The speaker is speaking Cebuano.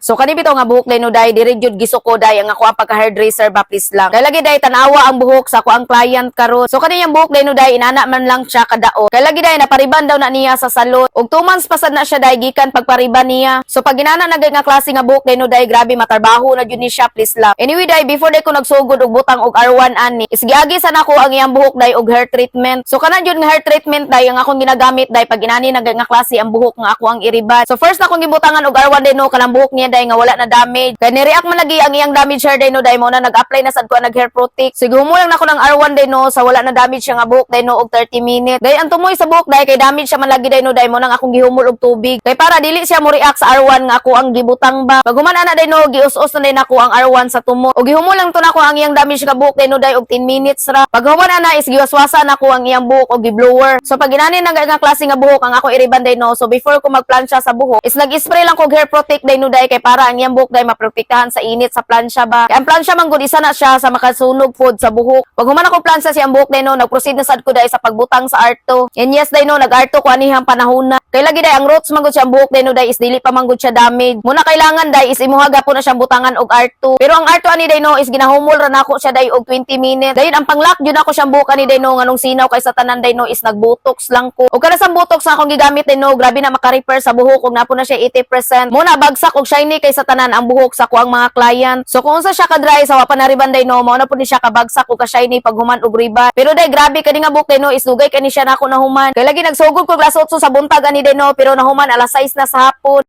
So kani bitaw nga buhok, day no, day, diri jud gisuko, day, ang ako ang pagka hairdresser ba, please lang. Kay lagi, day, tanawa ang buhok sa ako ang client karon. So kani yang buhok, day no, day, inana man lang siya kadaot. Kay lagi, day, napariban daw na niya sa salon. Og 2 months pasad na siya, day, gikan pagpariban niya. So pag inana na nga klase nga buhok, day no, day, grabe matarbaho na jud ni siya, please lang. Anyway, day, before day ko nagsugod og butang og R1 ani, is giagi sa nako ang iyang buhok, day, og hair treatment. So kana jud nga hair treatment, day, ang akong ginagamit, day, pag inani na nga klase ang buhok nga ako ang iriban. So first na akong gibutangan og R1, day no, kanang buhok niya, day, nga wala na damage. Kay ni-react man lagi ang iyang damage hair, day no, day, mo na nag-apply na sad ko nag hair protect. So gihumol lang nako ng R1, day no, sa wala na damage siya nga buhok, day no, og 30 minutes. Day ang tumoy sa buhok, day, kay damage siya man lagi, day no, day, mo nang akong gihumol og tubig. Kay para dili siya mo react sa R1 nga ako ang gibutang ba. Pag human ana, day no, gius-us na din ako ang R1 sa tumo. Og gihumol lang to nako ang iyang damage nga buhok, day no, day, og 10 minutes ra. Pag human ana is giwaswasa nako ang iyang buhok og gi-blower. So pag inani na nga klase nga buhok ang ako iriban, day no, so before ko magplansya sa buhok is nag-spray lang ko og hair protect, day no, day, kay para ang iyang buhok, day, maprotektahan sa init sa plansya ba. Kay ang plansya man gud, isa na siya sa makasunog pod sa buhok. Pag human ako plansya siyang buhok, day no, nag-proceed na sad ko, day, sa pagbutang sa R2. And yes, day no, nag-R2 ko anihang panahon na. Kay lagi, day, ang roots man gud siyang buhok, day no, day, is dili pa man gud siya damage. Muna kailangan, day, is imuha gapon na siyang butangan og R2. Pero ang R2 ani, day no, is ginahumol ra nako siya, day, og 20 minutes. Dayon ang panglock jud ako siyang buhok ani, day no, nganong sinaw kay sa tanan, day no, is nagbotox lang ko. Og kana sa botox nga akong gigamit, day no, grabe na maka-repair sa buhok ug napo na siya 80%. Muna bagsak og shiny kay sa tanan ang buhok sa kuang mga client. So kung unsa siya ka dry sa wa pa na riban, day no, mao na pud ni siya kabagsak ug ka shiny pag human og riban. Pero day, grabe kani nga buhok, day no, is dugay kani siya nako nahuman. Kay lagi nagsugod ko alas 8 sa buntag ani, day no, pero nahuman alas 6 na sa hapon.